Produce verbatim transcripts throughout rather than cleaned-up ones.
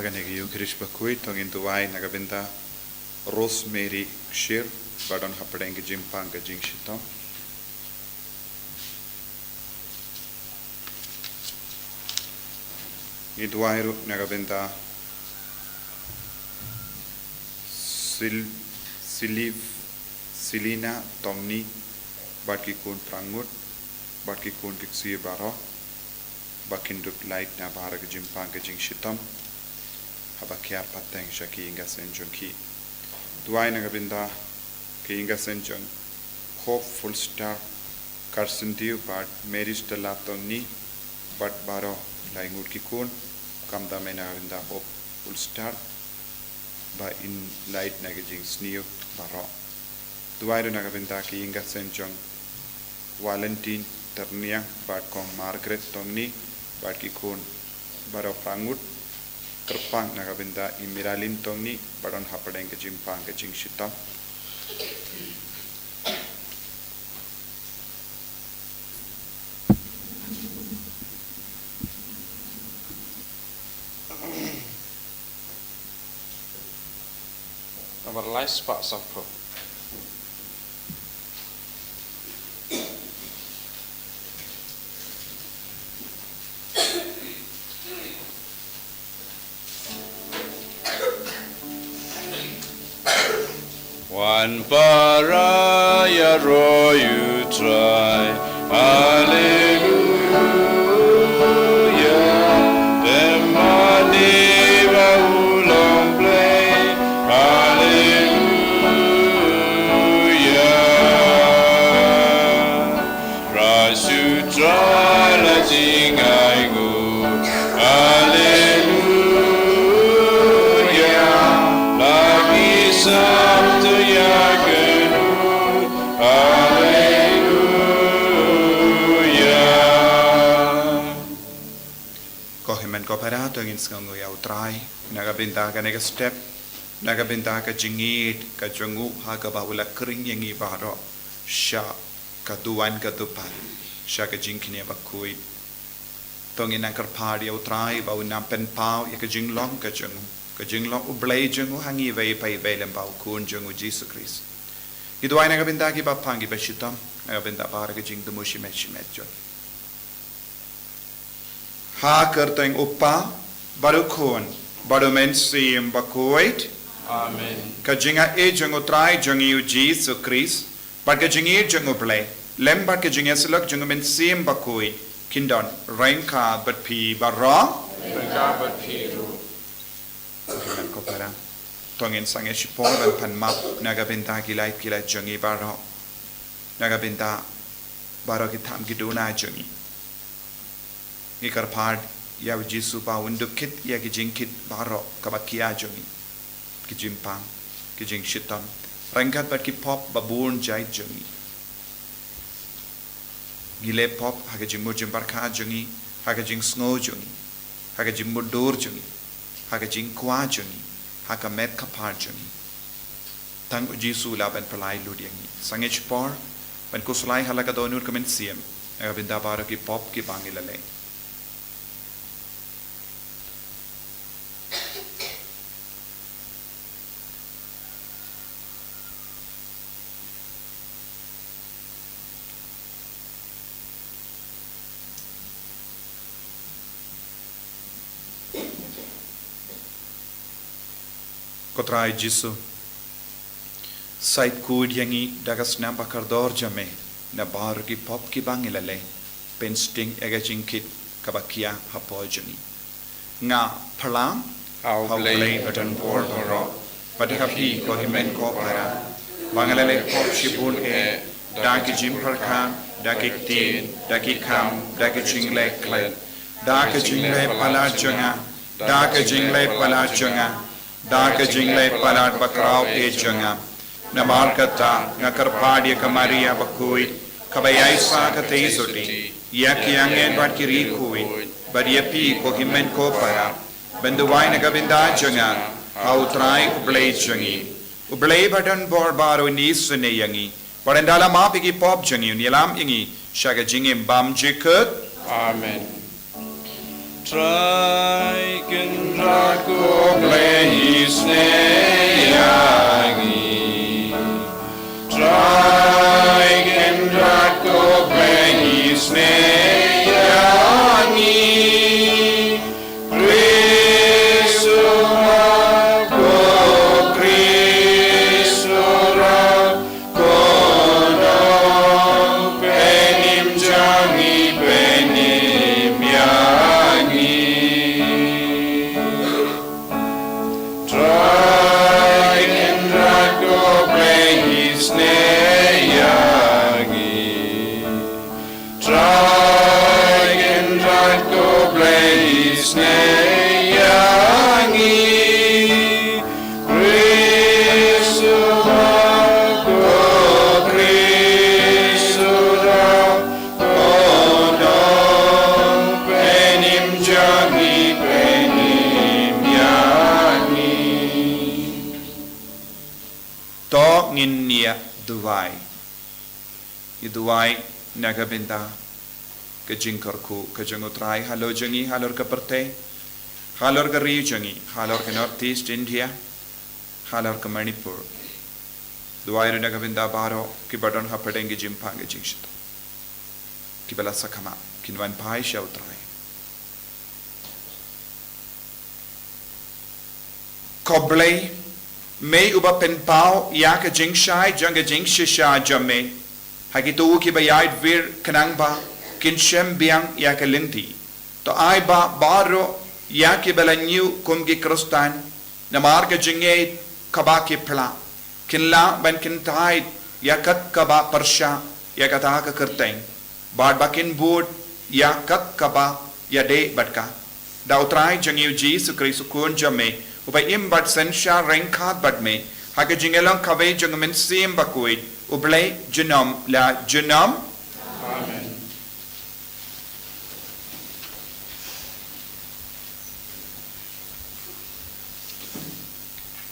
Kane ka Eucharist bakhuid to ngin duwai na ka bynta Rosemary Kshir ba don hapdeng ka jingpang ka jingshitom. Ngi duwai ruh na ka bynta Sil Siliv Silina Tongni bad ki khun phra ngut bad ki khun ki ksiew baroh ba kin dup lait na baroh ka jingpang ka jingshitom haba kiar pateng sha ki ïing ka seng jong ki. Duwai na ka bynta ki ïing ka seng jong Hope Fullstar, Carson Dew bad Mary Stella Tongni bad baroh lai ngut ki khun, khamtam na ka bynta Hope Fullstar ba in lait na ka jingsniew baroh. Duwai ruh na ka bynta ki ïing ka seng jong Valentine Terniang bad Kong Margaret Tongni bad ki khun baroh phra ngut, kyrpang na ka bynta i Miralin Tongni ba don hapdeng ka jingpang ka jingshitom. Namar lai spah sawphew. Wan para ïaroh ïa U Trai. Haleluya. Te mane ba u long Blei. Haleluya. Trai, U Trai la jingainguh. Haleluya. La ngi sam tu ïa kynduh. Haleluya. Ko hynmen ko para, to ngin sngewnguh ïa U Trai na ka bynta kane ka step, na ka bynta ka jingïeit ka jong u ha kaba u la khring ïa ngi baroh sha ka duwan ka dupan, sha ka jingkñia bakhuid. To ngin nang kyrpad ïa U Trai ba un nang pynpaw ïa ka jinglong ka jong u, ka jinglong U Blei jong u ha ngi iwei pa iwei lem bad U Khun jong u Jisu Khrist. Ngi duwai na ka bynta kiba pang kiba shitom, na ka bynta baroh ka jingthmu shimet shimet jong ngi. Ha ka kyrteng U Kpa, bad U Khun, bad U Mynsiem Bakhuid. Amen. Ka jingaiei jong U Trai jong ngi U Jisu Khrist, bad ka jingïeit jong U Blei, lem bad ka jingïasyllok jong U Mynsiem Bakhuid, kin don ryngkat bad phi baroh. Ryngkat bad phi ruh. Ko hynmen ko para, to ngin sangeh shipor ban pan map na ka bynta ki lait ki lait jong ngi baroh, na ka bynta baroh ki tham ki duna jong ngi. Ngi kyrpad ïa U Jisu ba un dup kit ïa ki jingkit baroh kaba khia jong ngi, ki jingpang, ki jingshitom, ryngkat bad ki pop ba bun jait jong ngi. Ngi leh pop ha ka jingmut jingpyrkhat jong ngi, ha ka jingsngew jong ngi, ha ka jingmutdur jong ngi, ha ka jingkwah jong ngi, ha ka met ka phad jong ngi. Tang U Jisu lah ban pynlait lut ïa ngi. Sangeh shipor ban khuslai ha la ka dohnud ka mynsiem na ka bynta baroh ki pop kiba ngi la leh. Ko Trai Jisu, sait khuid ïa ngi da ka snam ba kordor jong me na baroh ki pop kiba ngi la leh, pynsting ïa ka jingkit kaba khia hapoh jong ngi. Nga pyrshang ha U Blei badonbor baroh, bad ha phi ko hynmen ko para, ba nga la leh pop shibun eh, da ki jingpyrkhat, da ki ktien, da ki kam, da ki jingleh klet, da ka jingleh palat jong nga, da ka jingleh palat jong nga, da ka jingleh palat bakhraw eh jong nga. Namar kata nga kyrpad ïa ka Maria bakhuid, kaba ïaisah katei sotti ïa ki angel bad ki riewkhuid, bad ïa phi ko hynmen ko para, ban duwai na ka bynta jong nga ha U Trai U Blei jong ngi. U Blei badonbor baroh un isynei ïa ngi, bad ynda la map ïa ki pop jong ngi un ïalam ïa ngi sha ka jingim bymjukut. Amen. Trai Kynrad ko Blei isnei ïa ngi. Trai Kynrad ko Blei isnei ïa ngi. Khrist u ap, ko Khrist u ap, ko nongpynim jong ngi, pynim ïa ngi. Trai Kynrad ko Blei isnei ïa ngi. Trai Kynrad ko Blei isnei ïa ngi. Khrist u ap, ko Khrist u ap, ko nongpynim jong ngi, pynim ïa ngi. To ngin ïa duwai. Ngi duwai na ka bynta ka jingkyrkhu ka jong U Trai halor jong ngi, halor ka pyrthei, halor ka ri jong ngi, halor ka North East India, halor ka Manipur. Duwai ruh na ka bynta baroh kiba don hapdeng ki jingpang ki jingshitom, kiba la sakma, kin wan phai sha U Trai. Ko Blei, me uba pynpaw ïa ka jingshai jong ka jingshisha jong me ha kito kiba ïaid wir, khnang ba kin shem biang ïa ka lynti. To ai ba baroh ïa kiba la ñiew kum ki Khristan namar ka jingngeit kaba ki phla, kin lah ban kyntait ïa kat kaba pyrshah ïa kata ka kyrteng, bad ba kin bud ïa kat kaba ïadei bad ka. Da U Trai jong ngi U Jisu Khrist U Khun jong me, uba im bad synshar ryngkat bad me ha ka jingïalong kawei jong U Mynsiem Bakhuid, U Blei junom la junom. Amen.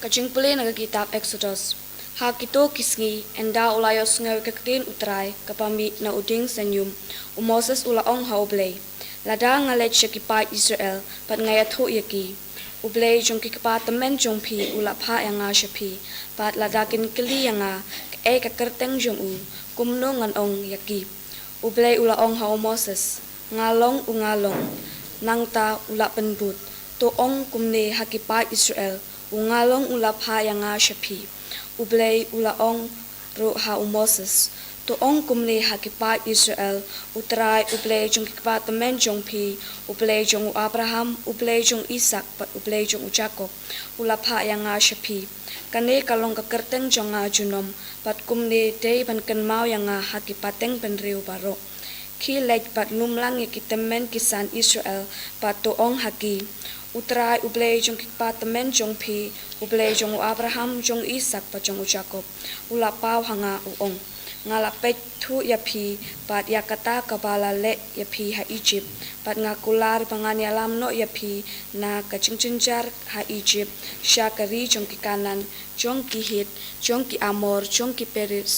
Ka jingpule na ka kitab Eksodos. Ha kito ki sngi, ynda u la ïohsngew ïa ka ktien U Trai kaba mih na u dieng synñium, u Moses u la ong ha U Blei, lada nga leit sha ki paid Israel bad nga ïathuh ïa ki, U Blei jong ki kpa tymmen jong phi u la phah ïa nga sha phi, bad lada kin kylli ïa nga kaei ka kyrteng jong u, kumno ngan ong ïa ki? U Blei u la ong ha u Moses, nga long u nga long. Nangta u la pynbud, to ong kumne ha ki paid Israel, u nga long u la phah ïa nga sha phi. U Blei u la ong ruh ha u Moses, to ong kumne ha ki paid Israel, U Trai U Blei jong ki kpa tymmen jong phi, U Blei jong u Abraham, U Blei jong u Isak bad U Blei jong u Jakob, u la phah ïa nga sha phi. Kane ka long ka kyrteng jong nga junom, bad kumne dei ban kynmaw ïa nga ha ki pateng bynriew baroh. Khie leit bad lum lang ïa ki tymmen ki san Israel, bad to ong ha ki, U Trai U Blei jong ki kpa tymmen jong phi, U Blei jong u Abraham, jong u Isak bad jong u Jakob, u la paw ha nga, u ong, nga la peit thuh ïa phi bad ïa kata kaba la leh ïa phi ha Ijipt, bad nga kular ba ngan ïalam noh ïa phi na ka jingjynjar ha Ijipt sha ka ri jong ki Kanaan, jong ki Hit, jong ki Amor, jong ki Periz,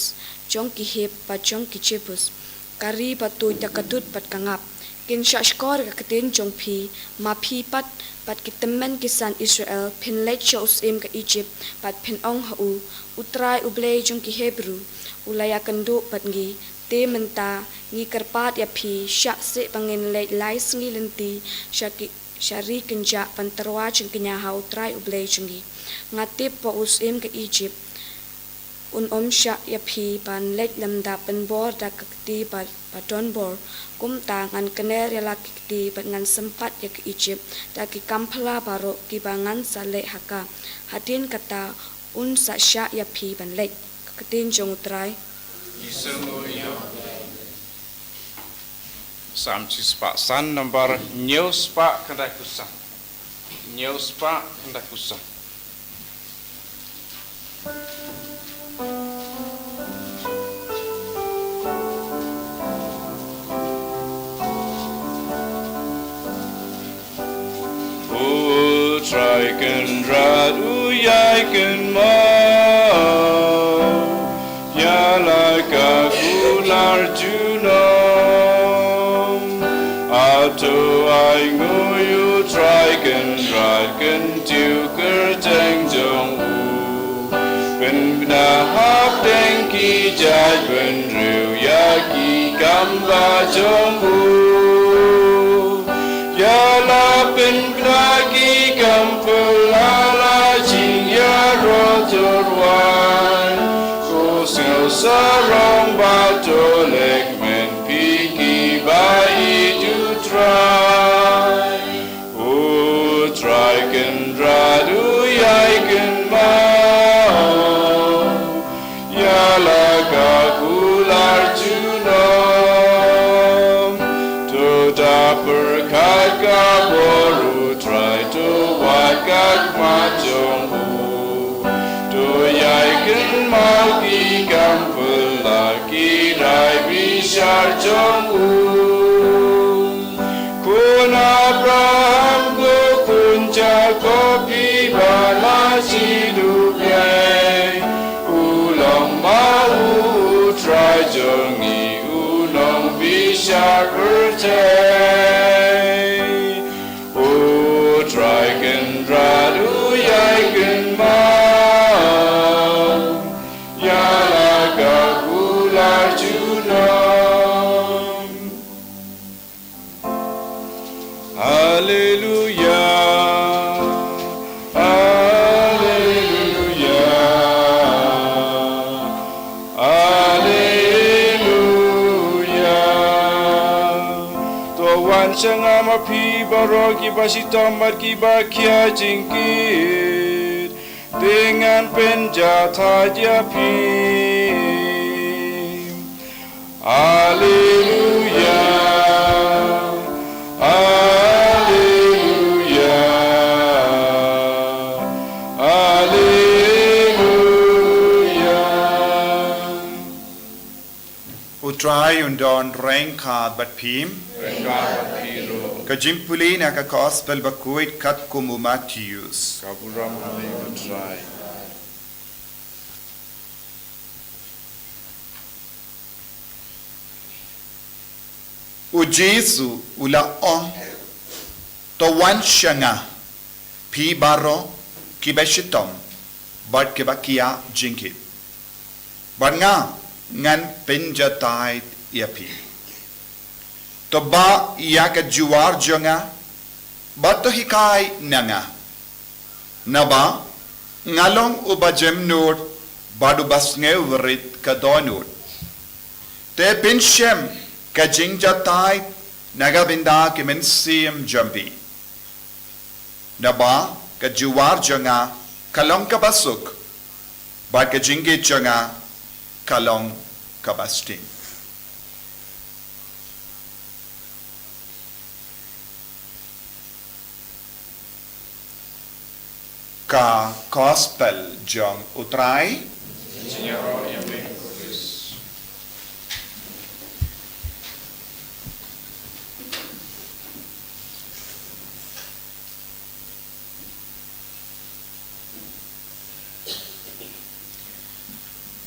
jong ki Hiv bad jong ki Jebus, ka ri ba tuid da ka dud bad ka ngap. Kin shah shkor ïa ka ktien jong phi, ma phi pat bad ki tymmen ki san Israel, phin leit sha u syiem ka Ijipt bad phin ong ha u, U Trai U Blei jong ki Hebru u la ïakynduh bad ngi. Te mynta ngi kyrpad ïa phi, shah seh ba ngin leit lai sngi lynti sha ki, sha ri kynjah ban tyrwa jingkñia ha U Trai U Blei jong ngi. Nga tip ba u syiem ka Ijipt un ym shah ïa phi ban leit lymda pynbor da ka kti ba, ba donbor. Kumta ngan kner ïa la ki kti bad ngan sympat ïa ka Ijipt da ki kam phylla baroh kiba ngan sa leh ha ka. Hadien kata un sa shah ïa phi ban leit. Ka ktien jong U Trai. Salm shispah san, nambar hynñiew spah khyndai phew san. Hynñiew spah khyndai phew san. U Trai Kynrad u ïai kynmaw ïa la ka kular junom. Ato ai nguh Tiew kyrteng jong u. Pynbna hapdeng ki jaitbynriew ïa ki kam ba jong u. Ïa la pynbna ki kam phylla la jingïaroh tyrwa. Ko sngewsarong bad to leh kmen phi kiba ïeit u Trai. U Trai Kynrad u ïai kynmaw ïa la ka kular junom. To da pyrkhat ka bor u Trai, to wad ka khmat jong u. To ïai kynmaw ki kam phylla, ki rai bishar jong u. Khun Abraham, ko khun Jakob, phi ba la jied u Blei. U long ma u Trai jong ngi, u nongbishar pyrthei. U Trai Kynrad u ïai kynmaw ïa la ka kular junom. Haleluya. Haleluya. Haleluya. To wan sha nga ma phi baroh kiba shitom bad kiba khia jingkit. Te ngan pynjahthait ïa phi. Haleluya. Haleluya. Haleluya. U Trai un don ryngkat bad phi. Ryngkat bad phi ruh. Ka jingpule na ka Gospel bakhuid katkum u Mathaios. Ka burom ïa me, U Trai. U Jisu u la ong, to wan sha nga, phi baroh kiba shitom bad kiba khia jingkit, bad nga ngan pynjahthait ïa phi. To bah ïa ka jubab jong nga, bad to hikai na nga. Naba nga long uba jemnud bad uba sngewrit ka dohnud. Te phin shem ka jingjahthait na ka bynta ki mynsiem jong phi. Naba ka jubab jong nga ka long kaba suk, bad ka jingkit jong nga ka long kaba sting. Ka Gospel jong U Trai.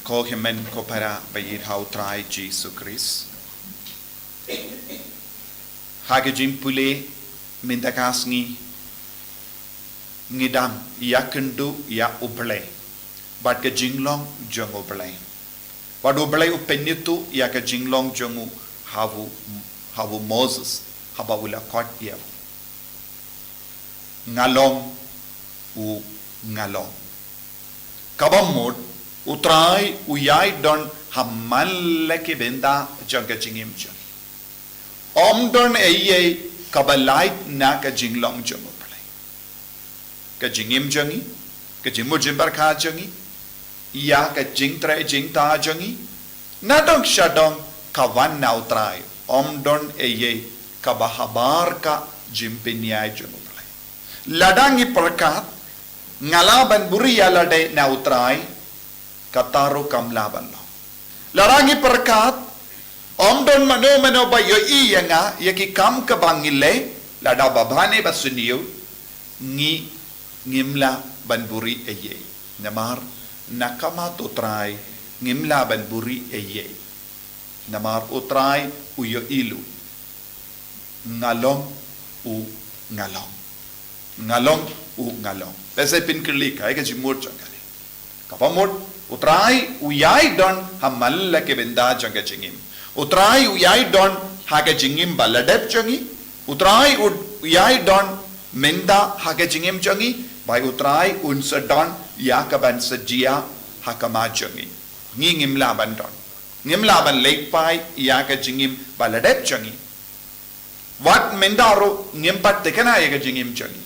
Ko hynmen ko para ba ïeit ha U Trai Jisu Khrist. Ha ka jingpule mynta ka sngi ngi dang ïakynduh ïa U Blei bad ka jinglong jong U Blei. Bad U Blei u pynithuh ïa ka jinglong jong u ha u, ha u Moses, haba u la khot ïa u. Nga long u nga long. Kaba mut U Trai u ïai don ha man la ki bynta jong ka jingim jong ngi. Ym don ei ei kaba lait na ka jinglong jong U Blei. Ka jingim jong ngi, ka jingmut jingpyrkhat jong ngi, ïa ka jingtrei jingtah jong ngi, na dong sha dong ka wan na U Trai, ym don ei ei kaba habar ka jingpynïaid jong U Blei. Lada ngi pyrkhat, nga lah ban buhrieh ïa lade na U Trai, kata ruh kam lah ban long. Lada ngi pyrkhat, ym don mano mano ba ïohi ïa nga, ïa ki kam kaba ngi leh, lada ba bha ne ba sniew, ngi, ngim lah ban buhrieh ei ei. Namar na ka mat U Trai ngim lah ban buhrieh ei ei. Namar U Trai u ïohi lut. Nga long u nga long. Nga long u nga long. Lehse phin kylli kaei ka jingmut jong kane. Kaba mut, U Trai u ïai don ha man la ki bynta jong ka jingim. U Trai u ïai don ha ka jingim ba la dep jong ngi. U Trai u ïai don mynta ha ka jingim jong ngi. Bad U Trai un sa don ïa kaban sa jia ha khmat jong ngi. Ngi ngim lah ban don. Ngim lah ban leit phai ïa ka jingim ba la dep jong ngi. Wat mynta ruh ngim pat thikna ïa ka jingim jong ngi.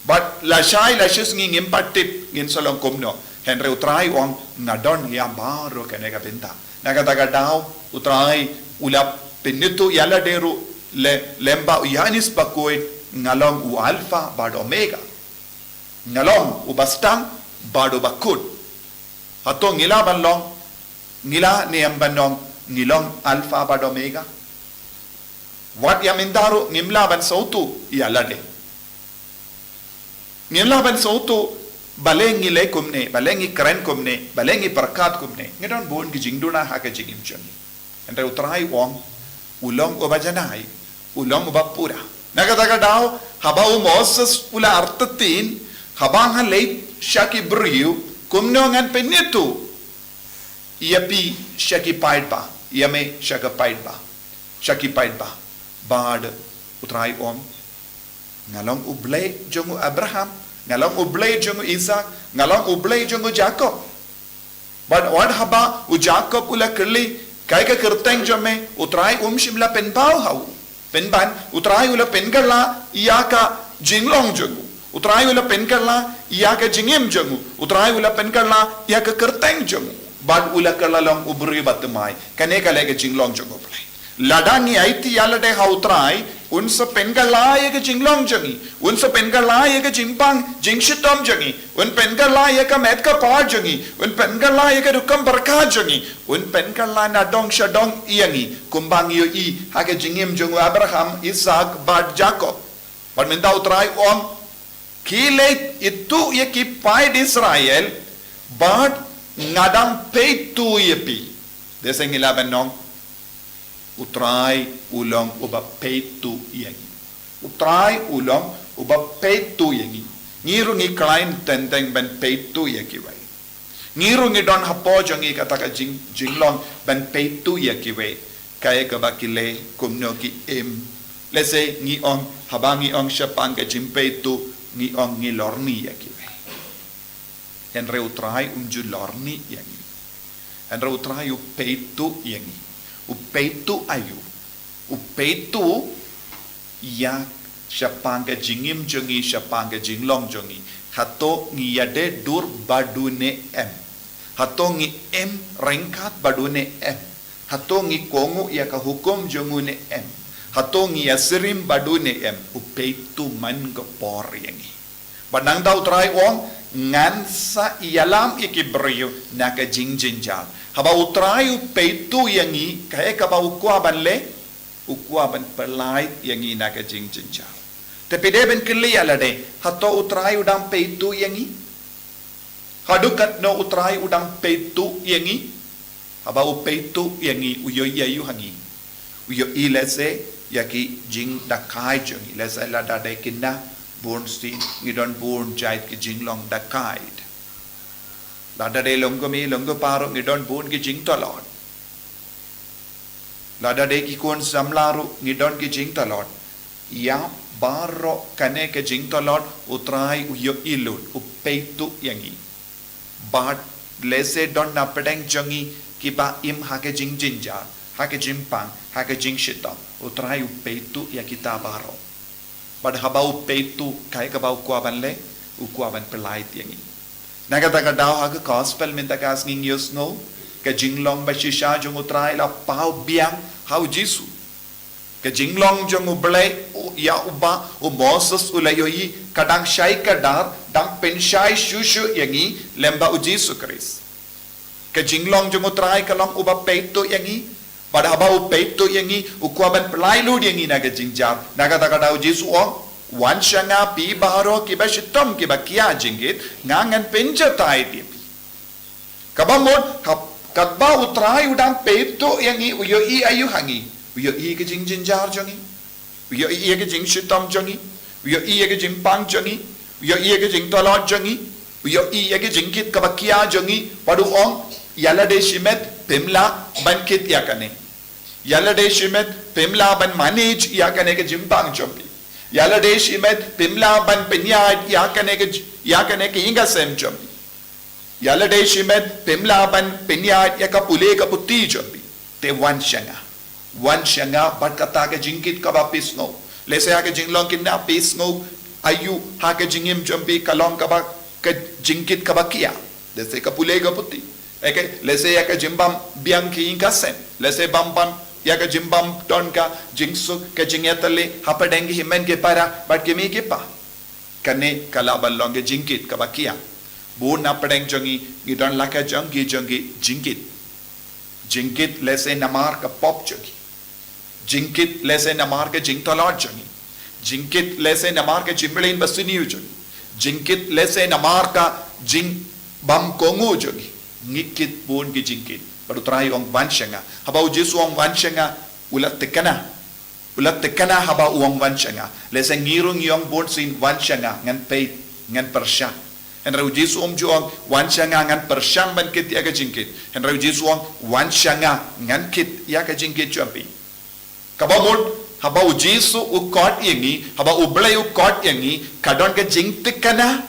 Bad lashai lashisngi ngim pat tip ngin sa long kumno. Hynrei U Trai u ong nga don ïa baroh kane ka bynta. Na kata ka daw U Trai u la pynithuh ïa lade ruh lem, lem bad u Ïoannis Bakhuid, nga long u Alpha bad Omega. Nga long uba sdang bad uba kut. Hato ngi lah ban long, ngi lah ne em ban ong ngi long Alpha bad Omega? Wat ïa mynta ruh ngim lah ban sngewthuh ïa lade. Ngim lah ban sngewthuh balei ngi leh kumne, balei ngi kren kumne, balei ngi pyrkhat kumne. Ngi don bun ki jingduna ha ka jingim jong ngi. Hynrei U Trai u ong u long uba janai, u long uba pura. Na kata ka daw haba u Moses u la artatien, haba nga leit sha ki briew, kumno ngan pynithuh ïa phi sha ki paidbah, ïa me sha ki paidbah, sha ki paidbah. Bad U Trai u ong nga long U Blei jong u Abraham, nga long U Blei jong u Isaak, nga long U Blei jong u Jakob. Bad wat haba u Jakob u la kylli kaei ka kyrteng jong me, U Trai um shym la pynpaw ha u. Pynban U Trai u la pynkylla ïa ka jinglong jong u. U Trai u la pynkylla ïa ka jingim jong u. U Trai u la pynkylla ïa ka kyrteng jong u. Bad u la kylla long u briew ba thymmai. Kane ka long ka jinglong jong U Blei. Lada ngi aiti ïa lade ha U Trai, un sa pynkylla ïa ka jinglong jong ngi, un sa pynkylla ïa ka jingpang jingshitom jong ngi, un pynkylla ïa ka met ka por jong ngi, un pynkylla ïa ka rukom pyrkhat jong ngi, un pynkylla na dong sha dong ïa ngi, kumba ngi ïohi ha ka jingim jong u Abraham, Isaak bad Jakob. Bad mynta U Trai u ong, ki leit ithuh ïa ki paid Israel, bad nga dang peit ithuh ïa phi. Dei sa ngi lah ban ong, U Trai u long uba peit ithuh ïa ngi. U Trai u long uba peit ithuh ïa ngi. Ngi ruh ngi khlaiñ teng teng ban peit ithuh ïa kiwei. Ngi ruh ngi don hapoh jong ngi kata ka jing, jinglong ban peit ithuh ïa kiwei. Kaei kaba ki leh, kumno ki im. Lehse ngi ong, haba ngi ong shaphang ka jingpeit ithuh, ngi ong ngi lorni ïa kiwei. Hynrei U Trai um ju lorni ïa ngi. Hynrei U Trai u peit ithuh ïa ngi. U peit ithuh aïu? U peit ithuh ïa shaphang ka jingim jong ngi, shaphang ka jinglong jong ngi. Hato ngi ïadei dur bad u ne em? Hato ngi im ryngkat bad u ne em? Hato ngi kohnguh ïa ka hukum jong u ne em? Hato ngi ïasyriem bad u ne em? U peit ithuh man ka por ïa ngi. Bad nangta U Trai u ong, ngan sa ïalam ïa ki briew na ka jingjynjar. Haba U Trai u peit ithuh ïa ngi, kaei kaba u kwah ban leh, u kwah ban pyllait ïa ngi na ka jingjynjar. Te phi dei ban kylli ïa lade, hato U Trai u dang peit ithuh ïa ngi? Haduh katno U Trai u dang peit ithuh ïa ngi? Haba u peit ithuh ïa ngi, u ïohi aïu ha ngi? U ïohi lehse ïa ki jingdakai jong ngi, lehse lada dei kine, bun sien ngi don bun jait ki jinglong dakai. Lada dei long kumne long kumne ruh ngi don bun ki jingtlot. Lada dei ki khun samla ruh ngi don ki jingtlot. Ïa baroh kane ka jingtlot U Trai u ïohi lut, u peit ithuh ïa ngi. Bad lehse don na pdeng jong ngi kiba im ha ka jingjynjar, ha ka jingpang, ha ka jingshitom. U Trai u peit ithuh ïa kita baroh. Bad haba u peit ithuh, kaei kaba u kwah ban leh, u kwah ban pyllait ïa ngi. Na kata ka daw ha ka gospel mynta ka sngi ngi ïohsngew, ka jinglong ba shisha jong U Trai la paw biang ha u Jisu. Ka jinglong jong U Blei, u, ïa uba u Moses u la ïohi, ka dang shai kdar, dang pynshai shuh shuh ïa ngi lem bad u Jisu Khrist. Ka jinglong jong U Trai ka long uba peit ithuh ïa ngi. Bad haba u peit ithuh ïa ngi, u kwah ban pyllait lut ïa ngi na ka jingjynjar. Na kata ka daw u Jisu u ong, wan sha nga phi baroh kiba shitom kiba khia jingkit, nga ngan pynjot ïa phi. Kaba mut, hab-, katba U Trai u dang peit ithuh ïa ngi, u ïohi aïu ha ngi? U ïohi ka jingjynjar jong ngi. U ïohi ïa ka jingshitom jong ngi. U ïohi ïa ka jingpang jong ngi, u ïohi ïa ka jingtlot jong ngi, u ïohi ïa ka jingkit kaba khia jong ngi, bad u ong, ïa lade shimet phim lah ban kit ïa kane. Ïa lade shimet phim lah ban manage ïa kane ka jingpang jong phi. Ïa lade shimet phim lah ban pynïaid ïa kane ka j-, ïa kane ka ïing ka sem jong phi. Ïa lade shimet phim lah ban pynïaid ïa ka pule ka puthi jong phi. Te wan sha nga. Wan sha nga bad kata ka jingkit kaba phi sngew. Lehse ha ka jinglong khynnah phi sngew aïu ha ka jingim jong phi ka long kaba ka jingkit kaba khia. Lehse ka pule ka puthi. Eke, lehse ïa ka jingbym biang ka ïing ka sem. Lehse bym bam ïa ka jingbym don ka jingsuk ka jingïatylli hapdeng ki hynmen ki para bad ki mei ki pa. Kane ka lah ban long ka jingkit kaba khia. Bun na pdeng jong ngi ngi don la ka jong ki jong ki jingkit. Jingkit lehse namar ka pop jong ngi. Jingkit lehse namar ka jingtlot jong ngi. Jingkit lehse namar ka jingmlien basniew jong ngi. Jingkit lehse namar ka jingbymkohnguh jong ngi. Ngi kit bun ki jingkit. Bad u Trai u ong wan sha nga. Haba u Jisu u ong wan sha nga, u la thikna. U la thikna haba u ong wan sha nga. Lehse ngi ruh ngi ong bun sien wan sha nga, ngan peit, ngan pyrshang. Hynrei u Jisu um ju ong wan sha nga ngan pyrshang ban kit ïa ka jingkit. Hynrei u Jisu u ong wan sha nga ngan kit ïa ka jingkit jong phi. Kaba mut, haba u Jisu u khot ïa ngi, haba u Blei u khot ïa ngi, ka don ka jingthikna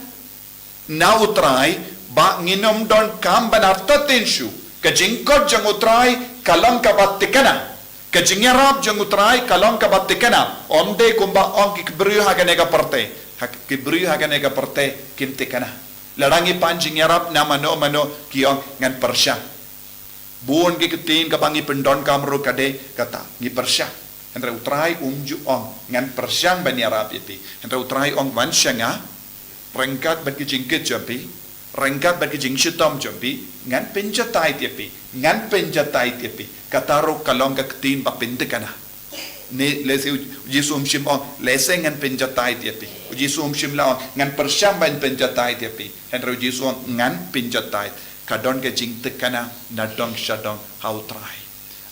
na u Trai, ba ngin ym donkam ban artatien shuh. Ka jingkhot jong u Trai ka long kaba thikna. Ka jingïarap jong u Trai ka long kaba thikna. Ym dei kumba ong ki briew ha kane ka pyrthei. Ha ki briew ha kane ka pyrthei kim thikna. Lada ngi pan jingïarap na mano mano ki ong ngan pyrshang. Bun ki ktien kaba ngi pyndonkam ruh ka dei kata, ngi pyrshang. Hynrei u Trai um ju ong ngan pyrshang ban ïarap ïa phi. Hynrei u Trai ong wan sha nga, ryngkat bad ki jingkit jong phi, ryngkat bad ki jingshitom jong phi, ngan pynjatai ïa phi, ngan pynjatai ïa phi. Kata ruh ka long ka ktien ba pynthikna. Ne lehse u Jisu um shym ong lehse ngan pynjatai ïa phi. U Jisu um shym la ong ngan pyrshang ban pynjatai ïa phi. Hynrei u Jisu u ong ngan pynjatai. Ka don ka jingthikna na dong sha dong ha u Trai.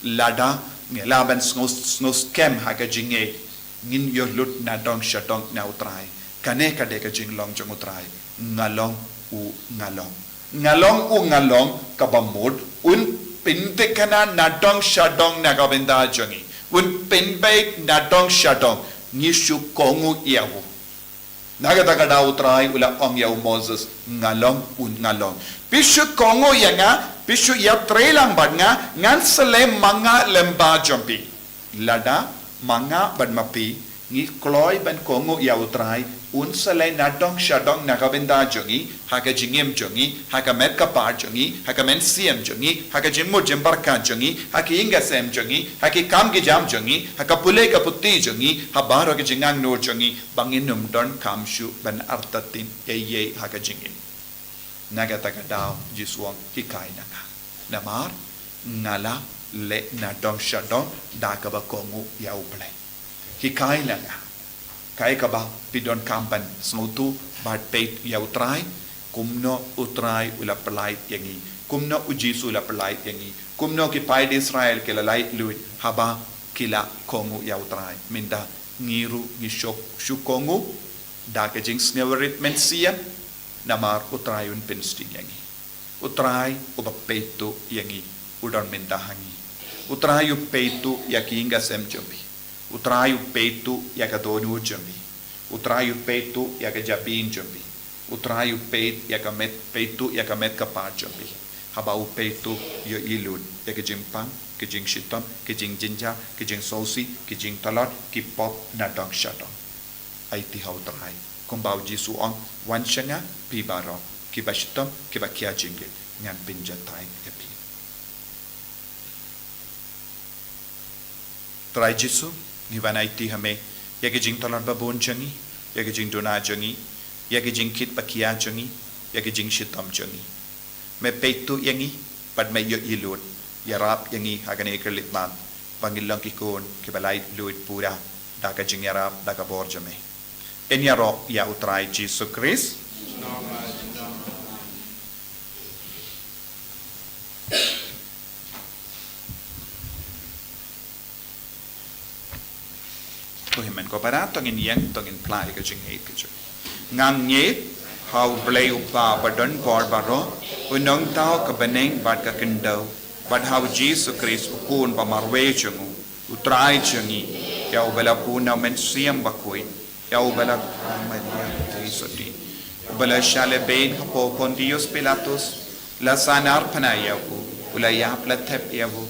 Lada ngi lah ban sngew, sngew skhem ha ka jingngeit, ngin ïoh lut na dong sha dong na u Trai. Kane ka dei ka jinglong jong u Trai. Nga long u nga long. Nga long u nga long kaba mut un pynthikna na dong sha dong na ka bynta jong ngi. Un pynbeit na dong sha dong. Ngi shu kohnguh ïa u. Na kata ka daw u Trai u la ong ïa u Moses, nga long u nga long. Phi shu kohnguh ïa nga, phi shu ïatrei lang bad nga, ngan sa leh ma nga lem bad jong phi. Lada ma nga bad ma phi ngi kloi ban kohnguh ïa u Trai, un sa leh na dong sha dong na ka bynta jong ngi, ha ka jingim jong ngi, ha ka met ka par jong ngi, ha ka mynsiem jong ngi, ha ka jingmut jingpyrkhat jong ngi, ha ka ïing ka sem jong ngi, ha ki kam ki jam jong ngi, ha ka pule ka puthi jong ngi, ha baroh ka jingangnud jong ngi, ba ngin ym donkam shuh ban artatien ei ei ha ka jingim. Na kata ka daw Jisu u ong hikai na nga. Namar nga la leh na dong sha dong da kaba kohnguh ïa u Blei. Hikai na nga. Kaei kaba phi donkam ban sngewthuh bad peit ïa u Trai, kumno u Trai u la pyllait ïa ngi, kumno u Jisu u la pyllait ïa ngi, kumno ki paid Israel ki la laitluid haba ki la kohnguh ïa u Trai. Mynta ngi ruh ngi shu, shu kohnguh da ka jingsngewrit mynsiem, namar u Trai un pynsting ïa ngi. U Trai uba peit tuh ïa ngi u don mynta ha ngi. U Trai u peit tuh ïa ki ïing ka sem jong phi. U Trai u peit tuh ïa ka dohnud jong phi. U Trai u peit tuh ïa ka jabieng jong phi. U Trai u peit ïa ka met, peit tuh ïa ka met ka par jong phi. Haba u peit tuh, ïohi lut ïa ka jingpang, ka jingshitom, ka jingjynjar, ka jingsngewsih, ka jingtlot, ki pop na dong sha dong. Aiti ha u Trai. Kumba u Jisu u ong, wan sha nga phi baroh kiba shitom, kiba khia jingngeit, ngan pynjatai ïa phi. Trai Jisu, ngi wan aiti ha me ïa ki jingtlot ba bun jong ngi, ïa ki jingduna jong ngi, ïa ki jingkit ba khia jong ngi, ïa ki jingshitom jong ngi. Me peit tuh ïa ngi bad me ïohi lut. Ïarap ïa ngi ha kane ka khyllipmat ba ngin long ki khun kiba laitluid pura da ka jingïarap, da ka bor jong me. Yn ïaroh ïa u Trai Jisu Khrist. Ko hynmen ko Para to ngin ïeng, to ngin phla ïa ka jingïeit ka jong. Nga ngeit ha U Blei U Kpa ba don bor baroh, u nongthaw ka bneng bad ka khyndew, bad ha U Jisu Khrist u Khun ba marwei jong u, U Trai jong ngi, ïa uba la bun na U Mynsiem Bakhuid, ïa uba la kha Maria Theisotti, uba la shah lehbeiñ hapoh Pontius Pilatus, la sahnarphna ïa u, u la ïap, la thep ïa u,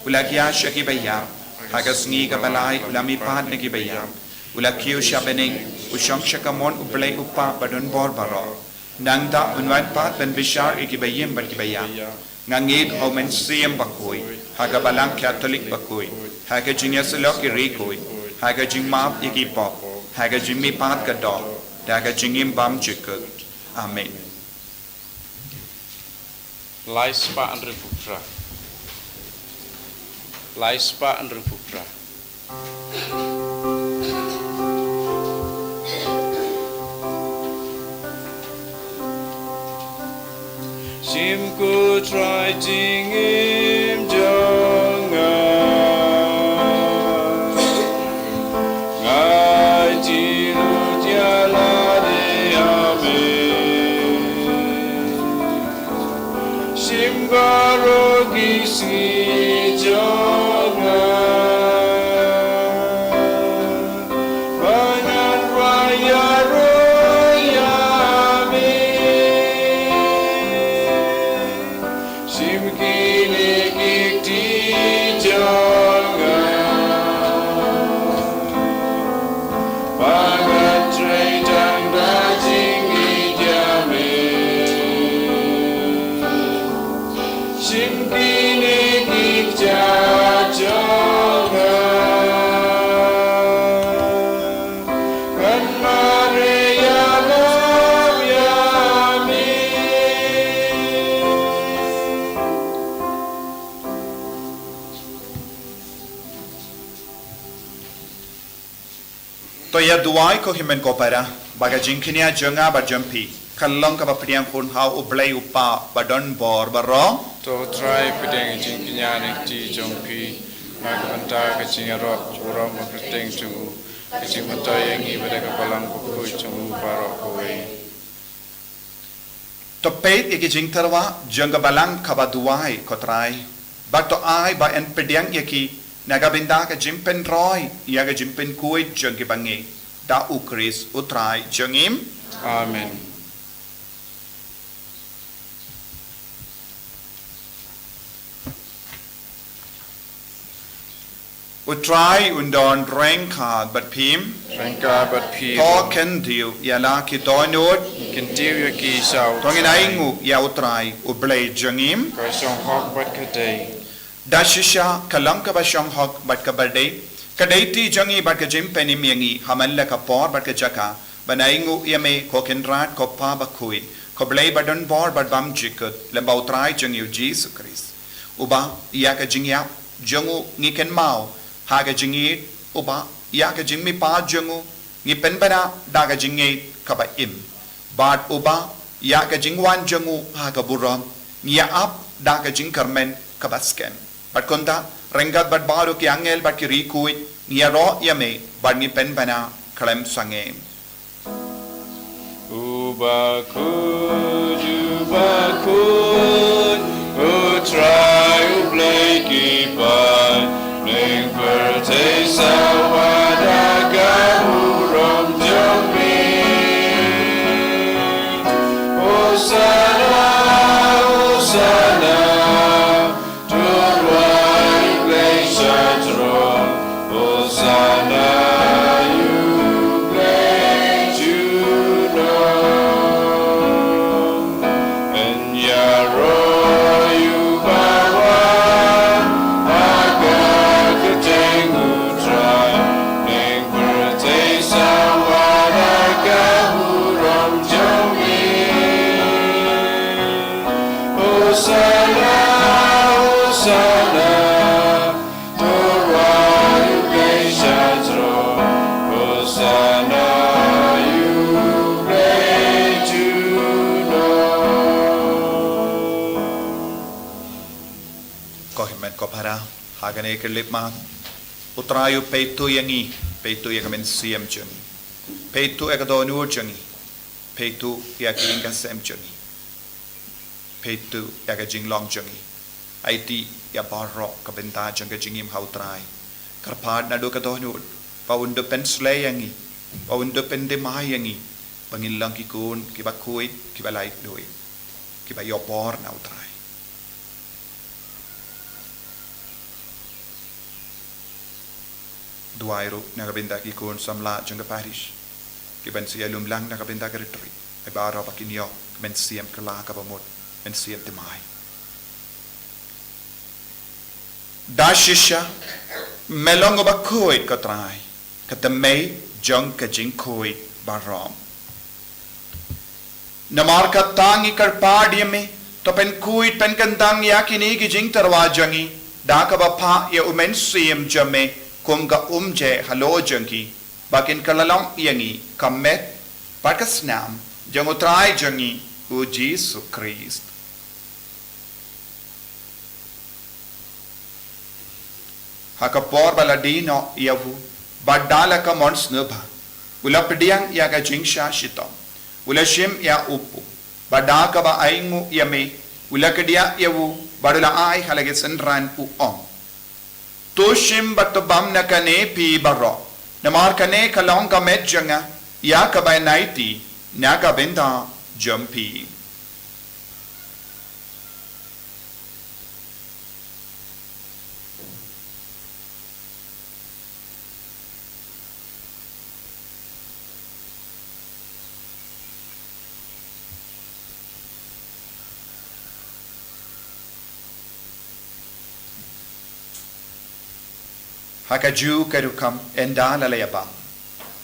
u la khia sha ki baïap, ha ka sngi kaba lai u la mihpat na ki baïap, u la kiew sha bneng, u shong sha kamon U Blei U Kpa ba don bor baroh. Nangta un wan pat ban bishar ïa ki baïm bad ki baïap. Nga ngeit ha U Mynsiem Bakhuid, ha ka Balang Katholik bakhuid, ha ka jingïasyllok ki riewkhuid, ha ka jingmap ïa ki pop, ha ka jingmihpat ka doh, da ka jingim bymjukut. Amen. Lai spah hynriewphew phra. Lai spah hynriewphew phra. Shim, ko Trai, jingim jong nga. Nga ïeit lut ïa lade ha me. Shim baroh ki sngi jong nga. Ba ngan rai ïaroh ïa me. Shim kine ki kti jong nga. Ba ngan trei tang da jingïeit ïa me. Shim kine ki kjat jong nga. Ngan mareh ïalap ïa me. To ïa duwai, ko hynmen ko para, ba ka jingkñia jong nga bad jong phi kan long kaba pdiang hun ha U Blei U Kpa ba don bor baroh. To Trai, pdiang ka jingkñia na ka kti jong phi, na ka bynta ka jingïaroh burom bapyrshang jong u, ka jingmyntoi ïa ngi bad ïa ka Balang Bakhuid jong u baroh kawei. To peit ïa ka jingtyrwa jong ka Balang kaba duwai, ko Trai, bad to ai ba yn pdiang ïa ki na ka bynta ka jingpynroi ïa ka jingpynkhuid jong ki bangeit, da U Khrist U Trai jong ngi. Amen. U Trai un don ryngkat bad phi. Ryngkat bad phi. To kyntiew ïa la ki dohnud. Kyntiew ïa ki sha U Trai. To ngin ainguh ïa U Trai, U Blei jong ngi. Ka shong hok bad ka dei. Da shisha ka long kaba shong hok bad kaba dei, ka dei kti jong ngi bad ka jingpynim ïa ngi ha man la ka por bad ka jaka, ban ainguh ïa me, ko Kynrad, ko Pa Bakhuid, ko Blei ba don bor bad bymjukut, lem bad U Trai jong ngi U Jisu Khrist. Uba ïa ka jingïap jong u ngi kynmaw ha ka jingïeit, uba ïa ka jingmihpat jong u ngi pynbna da ka jingngeit kaba im, bad uba ïa ka jingwan jong u ha ka burom ngi ïa ap da ka jingkyrmen kaba skhem. Bad kumta, ryngkat bad baroh ki angel bad ki riewkhuid, ngi ïaroh ïa me bad ngi pynbna khlem sangeh. U Bakhuid, U Bakhuid, U Trai U Blei ki paid, bneng pyrthei saw wad ha ka burom jong me. Hosana, Hosana, to rwai U Blei sha jrong. Hosana ïa U Blei junom. Yn ïaroh ïa uba wan ha ka kyrteng U Trai. Bneng pyrthei saw wad ha ka burom jong me. Hosana, Hosana, to rwai U Blei sha jrong. Hosana ïa U Blei junom. Ko hynmen ko para, ha kane ka khyllipmat, U Trai u peit to ïa ngi, Peit to ïa ka mynsiem jong ngi. Peit to ïa ka dohnud jong ngi. Peit to ïa ka ïing ka sem jong ngi. Peit to ïa ka jinglong jong ngi. Aiti ïa baroh ka bynta jong ka jingim ha U Trai. Kyrpad naduh ka dohnud ba un da pynsleh ïa ngi, ba un da pynthymmai ïa ngi, ba ngin long ki khun kiba khuid, kiba laitluid, kiba ïoh bor na U Trai. Duwai ruh na ka bynta ki khun samla jong ka parish, ki ban sa ïalum lang na ka bynta ka retreat. Ai baroh ba kin ïoh ka mynsiem kylla kaba mut, mynsiem thymmai. Da shisha me long uba khuid, ko Trai, ka thymmei jong ka jingkhuid baroh. Namar kata ngi kyrpad ïa me, to pynkhuid pynkyntang ïa kine ki jingtyrwa jong ngi da kaba phah ïa U Mynsiem jong me kum ka umjai halor jong ki, ba kin kylla long ïa ngi ka met bad ka snam jong U Trai jong ngi U Jisu Khrist. Ha ka por ba la die noh ïa u, bad da la ka mon sngewbha, u la pdiang ïa ka jingshah shitom, u la shim ïa u pum, bad da kaba ainguh ïa me, u la kdiah ïa u, bad u la ai ha la ki synran, u ong: To shim bad to bam na kane phi baroh, namar kane ka long ka met jong nga, ïa kaba yn aiti na ka bynta jong phi. Ha kajuh ka rukom, ynda la la ïa bam,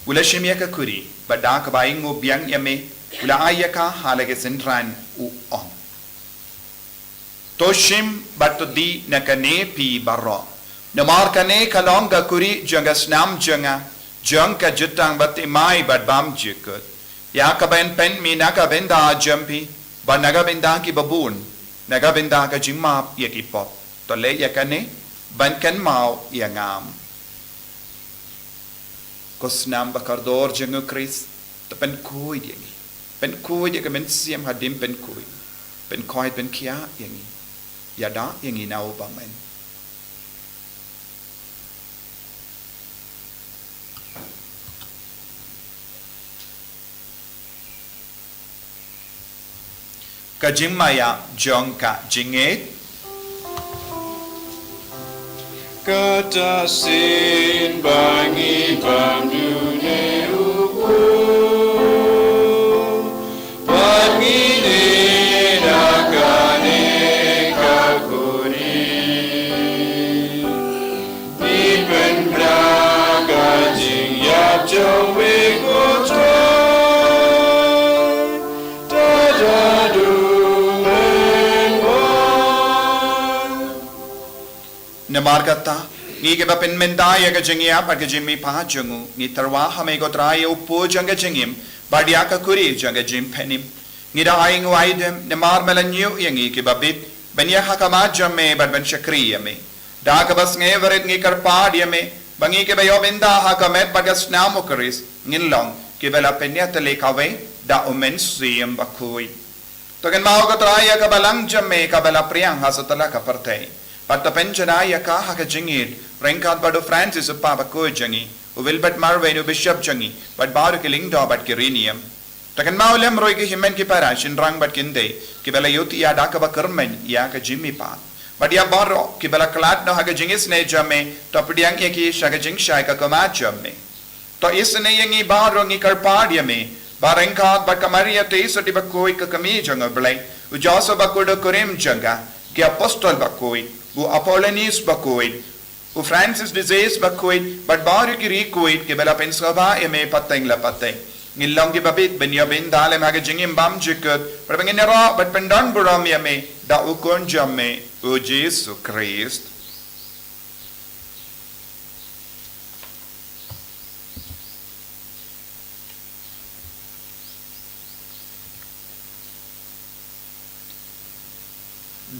u la shim ïa ka khuri, bad da kaba ainguh biang ïa me, u la ai ïa ka ha la ki synran, u ong: To shim bad to die na kane phi baroh, namar kane ka long ka khuri jong ka snam jong nga, jong ka jutang bathymmai bad bymjukut, ïa kaba yn pynmih na ka bynta jong phi bad na ka bynta kiba bun, na ka bynta ka jingmap ïa ki pop. To leh ïa kane ban kynmaw ïa nga. Ko snam ba kordor jong U Khrist, to pynkhuid ïa ngi. Pynkhuid ïa ka mynsiem hadien pynkhuid. Pynkhuid pynkhiah ïa ngi. Ïada ïa ngi na u bymman. Ka jingmaïa jong ka jingngeit. Kata sien ba ngi bam dune u Blei, bad ngi die na kane ka khuri. Ngi pynbna ka jingïap jong me, ko Trai, tad haduh men wan. Namar kata, ngi kiba pynmynta ïa ka jingïap bad ka jingmihpat jong u, ngi tyrwa ha me, ko Trai, ïa u pud jong ka jingim, bad ïa ka khuri jong ka jingpynim. Ngi da ainguh aidem namar me la ñiew ïa ngi kiba bit ban ïaid ha khmat jong me bad ban shakri ïa me. Da kaba sngewrit ngi kyrpad ïa me ba ngi kiba ïoh bynta ha ka met bad ka snam U Khrist ngin long kiba la pynïatylli kawei da U Mynsiem Bakhuid. To kynmaw, ko Trai, ïa ka balang jong me kaba la pdiang ha satlak ka pyrthei, bad to pynjanai ïa ka ha ka jingïeid ryngkat bad u Francis u Kpa Bakhuid jong ngi, u Wilbert Marwein u Bishop jong ngi, bad baroh ki lyngdoh bad ki riewniam. To kynmaw lem ruh ïa ki hynmen ki para shynrang bad ki khyndai kiba la ïohthiah da kaba kyrmen ïa ka jingmihpat. Bad ïa baroh kiba la khlad noh ha ka jingisynei jong me, to pdiang ïa ki sha ka jingshai ka khmat jong me. To isynei ïa ngi baroh, ngi kyrpad ïa me, ba ryngkat bad ka Maria Theisotti Bakhuid, ka kmie jong U Blei, u Joseph Bakhuid u kurim jong ka, ki apostol bakhuid, u Apollonius Bakhuid, u Francis de Sales Bakhuid, bad baroh ki riewkhuid kiba la pynsngewbha ïa me pateng la pateng, ngin long kiba bit ban ïoh bynta lem ha ka jingim bymjukut, bad ba ngin ïaroh bad pyndonburom ïa me da u Khun jong me, u Jisu Khrist.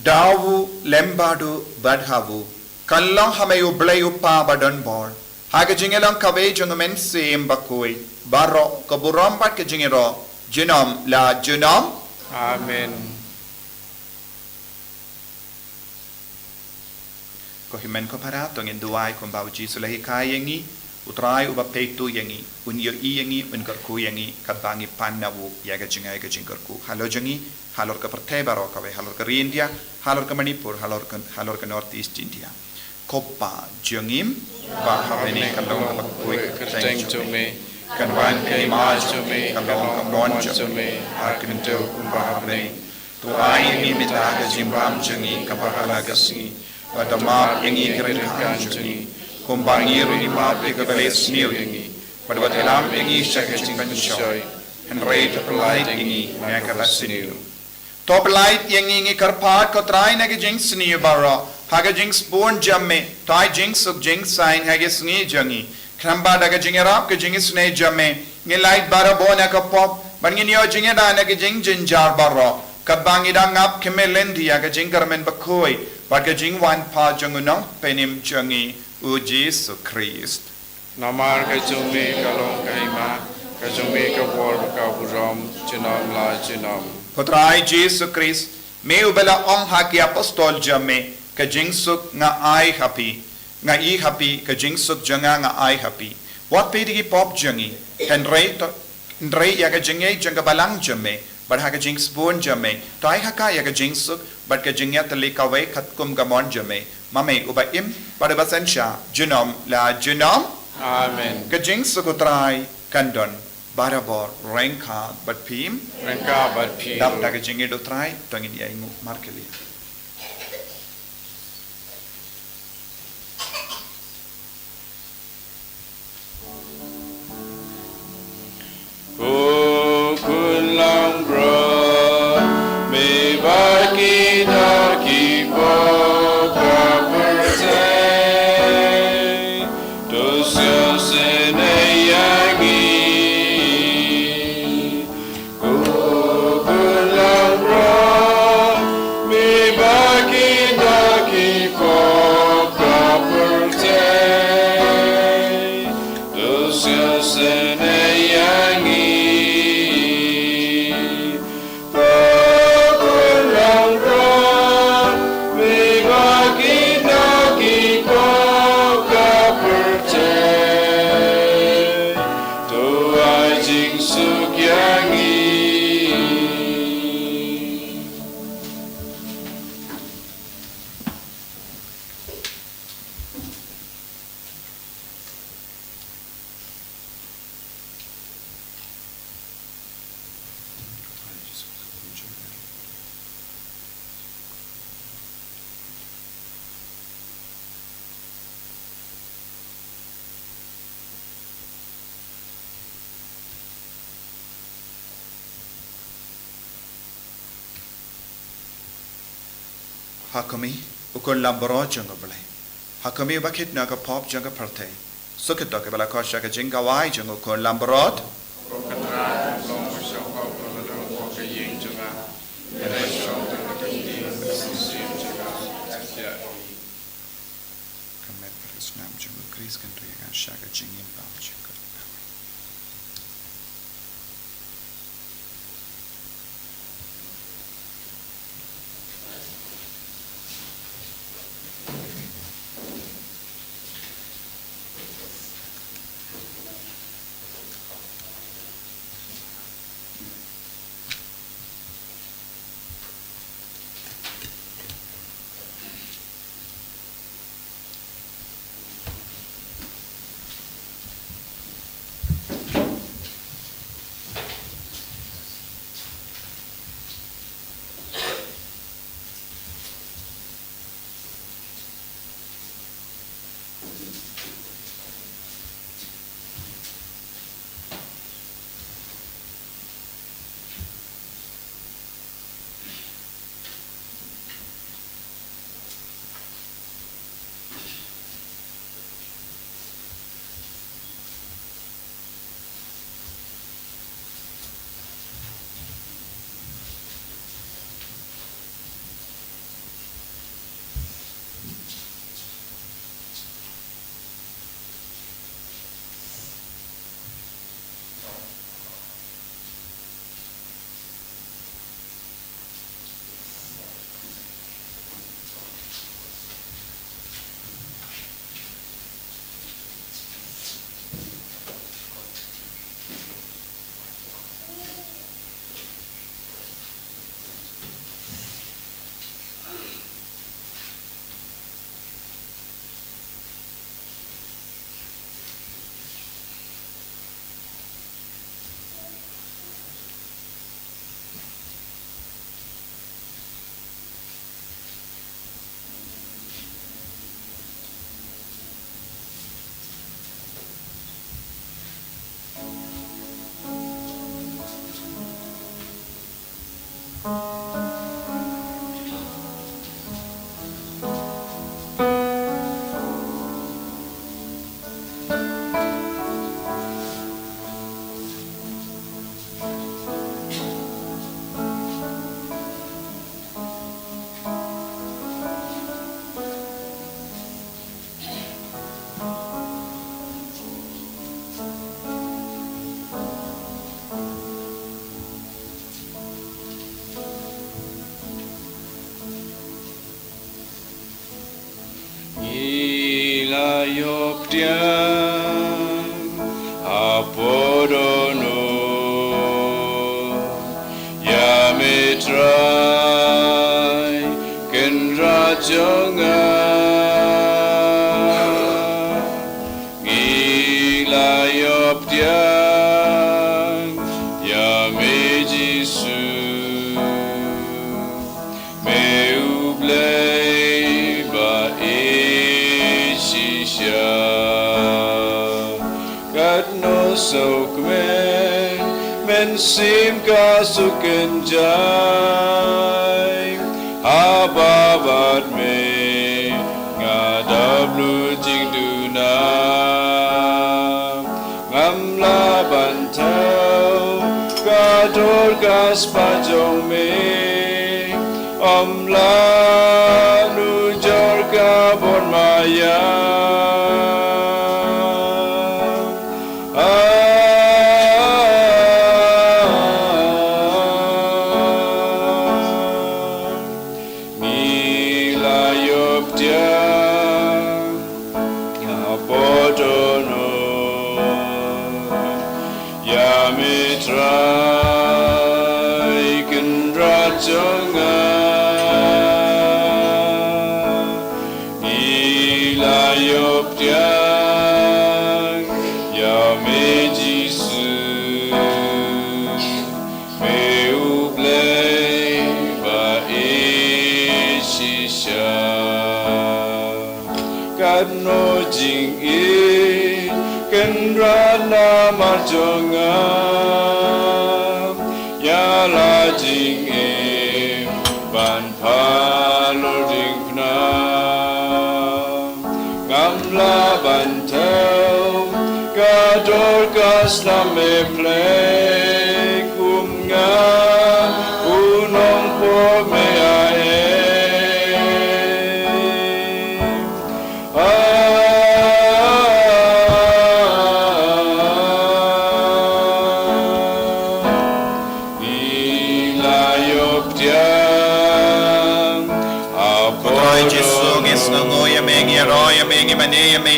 Da u lem bad u bad ha u, kan long ha me U Blei U Kpa badonbor, Ha ka jingïalong kawei jong u Mynsiem Bakhuid, baroh ka burom bad ka jingïaroh, junom la junom. Amen. Ko hynmen ko para, to ngin duwai kumba u Jisu u la hikai ïa ngi. U Trai uba peit to ïa ngi un ïohi ïa ngi, un kyrkhu ïa ngi katba ngi pan na u ïa ka jingai ka jingkyrkhu halor jong ngi, halor ka pyrthei baroh kawei, halor ka ri India, halor ka Manipur, halor ka, halor ka North East India. Ko Pa jong ngi ba ha bneng, kan long ka bakhuid ka kyrteng jong me. Kan wan ka hima jong me, kan long ka mon jong me ha ka khyndew kumba ha bneng. To ai ïa ngi mynta ka jingbam jong ngi kaba ha la ka sngi. Bad to map ïa ngi ki ryngkang jong ngi, kumba ngi ruh ngi map ïa kiba leh sniew ïa ngi. Bad wat ïalam ïa ngi sha ka jingpynshoi, hynrei to pyllait ïa ngi na kaba sniew. To pyllait ïa ngi, ngi kyrpad ko Trai, na ka jingsniew baroh, ha ka jingsbun jong me. To ai jingsuk jingsaiñ ha ka sngi jong ngi, khnang ba da ka jingïarap ka jingisynei jong me, ngin lait barabor na ka pop bad ngin ïoh jingïada na ka jingjynjar baroh, katba ngi dang ap khmih lynti ïa ka jingkyrmen bakhuid bad ka jingwan pat jong u Nongpynim jong ngi, u Jisu Khrist. Namar ka jong me ka long ka hima, ka jong me ka bor, ka burom, junom la junom. Ko Trai Jisu Khrist, me uba la ong ha ki apostol jong me, ka jingsuk nga ai ha phi, nga ïoh ha phi, ka jingsuk jong nga nga ai ha phi. Wat peit ïa ki pop jong ngi, hynrei to, hynrei ïa ka jingngeit jong ka balang jong me, bad ha ka jingsbun jong me, to ai ha ka ïa ka jingsuk bad ka jingïatylli kawei katkum ka mon jong me, ma me uba im bad uba synshar junom la junom. Amen. Ka jingsuk u Trai kan don barabor ryngkat bad phi. Ryngkat bad phi. Dap da ka jingïeit u Trai, to ngin ïa ainguh markylliang. Ko khun langbrot, me bad kita ki pop ka pyrthei, to sngewsynei ïa ngi. Ko khun langbrot, me bad kita ki pop ka pyrthei, to sngewsynei ïa ngi. Ko khun langbrot, me bad kita ki pop ka pyrthei, to ai jingsuk ïa ngi. Ha khmih, u khun langbrot jong U Blei. Ha khmih, uba kit na ka pop jong ka pyrthei. Suk ïa to kiba la khot sha ka jingkhawai jong u khun langbrot. Ka met bad ka snam jong u Khrist kan ri ïa nga sha ka jingim bymjukut. Ngi la ïoh pdiang hapoh dohnud ïa me Trai Kynrad jong nga. Ngi la ïoh pdiang ïa me Jisu, me U Blei ba ïeit shisha. Katno sngewkmen, Mynsiem ka suk kynjai, haba bad me nga dap lut jingduna. Ngam lah ban thew ka dorkhas ba jong me, ym lah nujor ka bor maïa. Ah, ngi la ïoh pdiang hapoh dohnud ïa me Trai Kynrad jong nga. Ngi la ïoh pdiang ïa me Jisu, me U Blei ba ïeit shisha. Katno jingïeit Kynrad namar jong nga, ïa la jingim ban phalor diengphna. Ngam lah ban thew ka dorkhas na me Blei, kum nga u nongpop me ae. Ah, ngi la ïoh pdiang hapoh. Ko Trai Jisu, ngi sngewnguh ïa me, ngi ïaroh ïa me, ngi mane ïa me.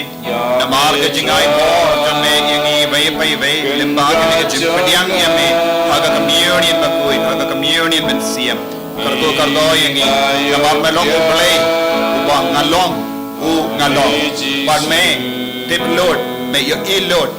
Namar ka jingai bor jong me ïa ngi iwei pa iwei, lyngba kane ka jingpdiang ïa me ha ka Communion bakhuid, ha ka Communion mynsiem. Kyrkhu kyrdoh ïa ngi, namar me long U Blei uba nga long, u nga long. Bad me tip lut, me ïohi lut.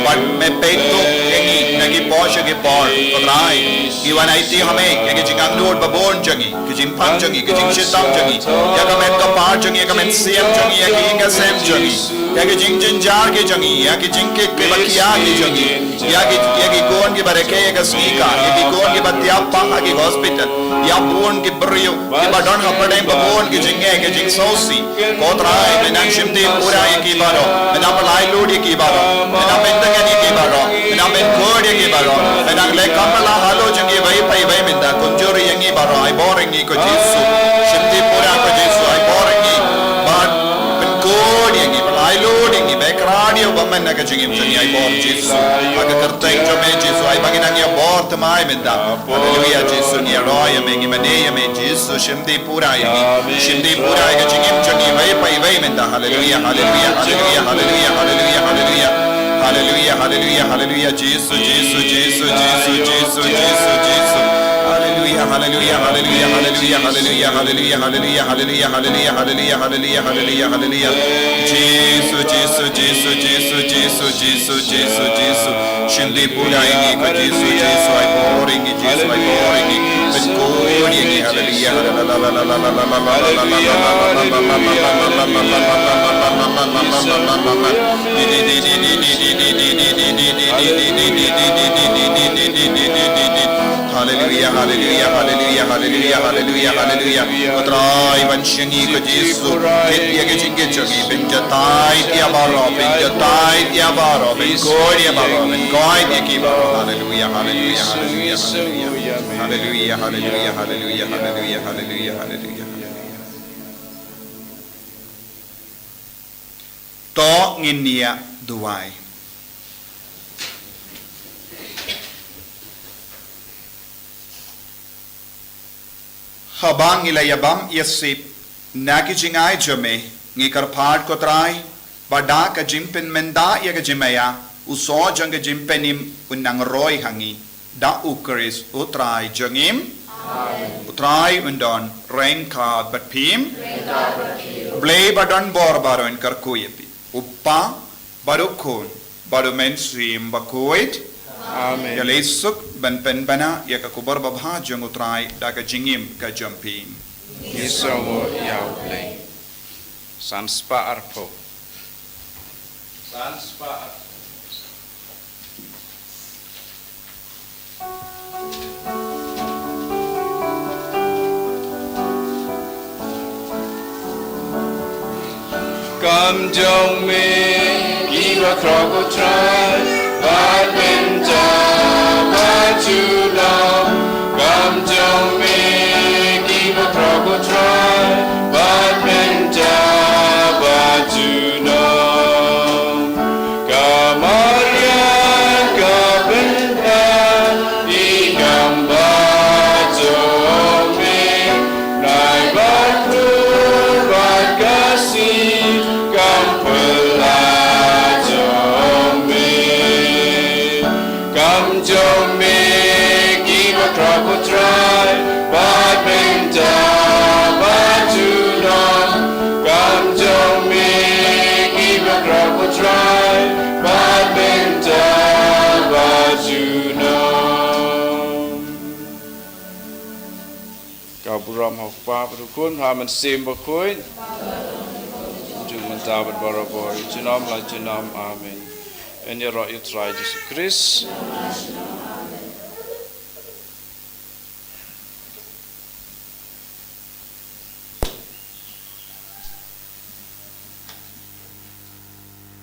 Bad me peit lut ïa ngi na ki por sha ki por. Ko Trai, ngi wan aiti ha me ïa ki jingangnud babun jong ngi, ki jingpang jong ngi, ki jingshitom jong ngi, ïa ka met ka par jong ngi, ïa ka mynsiem jong ngi, ïa ki ïing ka sem jong ngi, ïa ki jingjynjar ki jong ngi, ïa ki jingkit kiba khia ki jong ngi, ïa ki, ïa ki khun kiba rakhe ïa ka sngi ka, ïa ki khun kiba tiap pang ha ki hospital, ïa bun ki briew kiba don hapdeng babun ki jingeh ki jingsngewsih. Ko Trai, me nang shim dih pura ïa ki baroh, me nang pynlait lut ïa ki baroh, me nang pyntngen ïa ki baroh, me nang pynkhuid ïa ki baroh, me nang leh kam la halor jong ki iwei pa iwei mynta, kumjuh ïa ngi baroh, ai bor ïa ngi ko Jisu. Shim dih pura ko Jisu, ai bor ïa ngi. Bad pynkhuid ïa ngi, pynlait lut ïa ngi, ba khraw ïa u bymman na ka jingim jong ngi, ai bor Jisu. Ha ka kyrteng jong me Jisu, ai ba ngin nang ïa bor thymmai mynta. Haleluia Jisu, ngi ïaroh ïa me, ngi mane ïa me Jisu, shim dih pura ïa ngi. Shim dih pura ïa ka jingim jong ngi iwei pa iwei mynta. Haleluia, haleluia, haleluia, haleluia, haleluia, haleluia. Haleluia, haleluia, haleluia, Jisu, Jisu, Jisu. Haleluia, haleluia, haleluia, haleluia, haleluia. Jisu, Jisu, Jisu. Shim dih pura ïa ngi ko Jisu, Jisu, ai bor ïa ngi, Jisu, ai bor ïa ngi. Pynkhuid ïa ngi, haleluia. Haleluia, haleluia, haleluia, haleluia, haleluia, haleluia. Ko Trai, ban shyngi ko Jisu, kit ïa ka jingkit jong ngi, pynjatai ïa baroh, pynjatai ïa baroh, pynkhuid ïa baroh, pynkhuid ïa ki baroh. Haleluia, haleluia, haleluia, haleluia. Haleluia, haleluia, haleluia, haleluia, haleluia, haleluia, haleluia. To ngin ïa duwai. Haba ngi la ïa bam ïa sip na ki jingai jong me, ngi kyrpad ko Trai, ba da ka jingpynmynda ïa ka jingmaïa, u soh jong ka jingpynim un nang roi ha ngi. Da U Khrist U Trai jong ngi. Amen. U Trai un don ryngkat bad phi. Ryngkat bad phi. U Blei ba don bor baroh un kyrkhu ïa phi. U Kpa bad U Khun bad U Mynsiem Bakhuid. Amen. Ïaleh suk ban pynbna ïa ka khubor babha jong U Trai da ka jingim ka jong phi. Ngi sngewnguh ïa U Blei. San spah arphew. San spah arphew. Kam jong me ki ba khraw ko Trai, bad mynta bad junom. Kam jong me ki ba khraw ko Trai, bad mynta bad junom. Ka Maria ka pynbna ïa i kam ba jong me, nai ba klur bad ka sngi kam pynlah jong me. Kam jong me ki ba khraw ko Trai, bad mynta bad junom. Kam jong me ki ba khraw ko Trai, bad mynta bad junom. Ka burom ha U Kpa bad U Khun, ha U Mynsiem Bakhuid. Ju mynta bad barabor, junom la junom. Amen. Yn ïaroh ïa U Trai Jisu Khrist.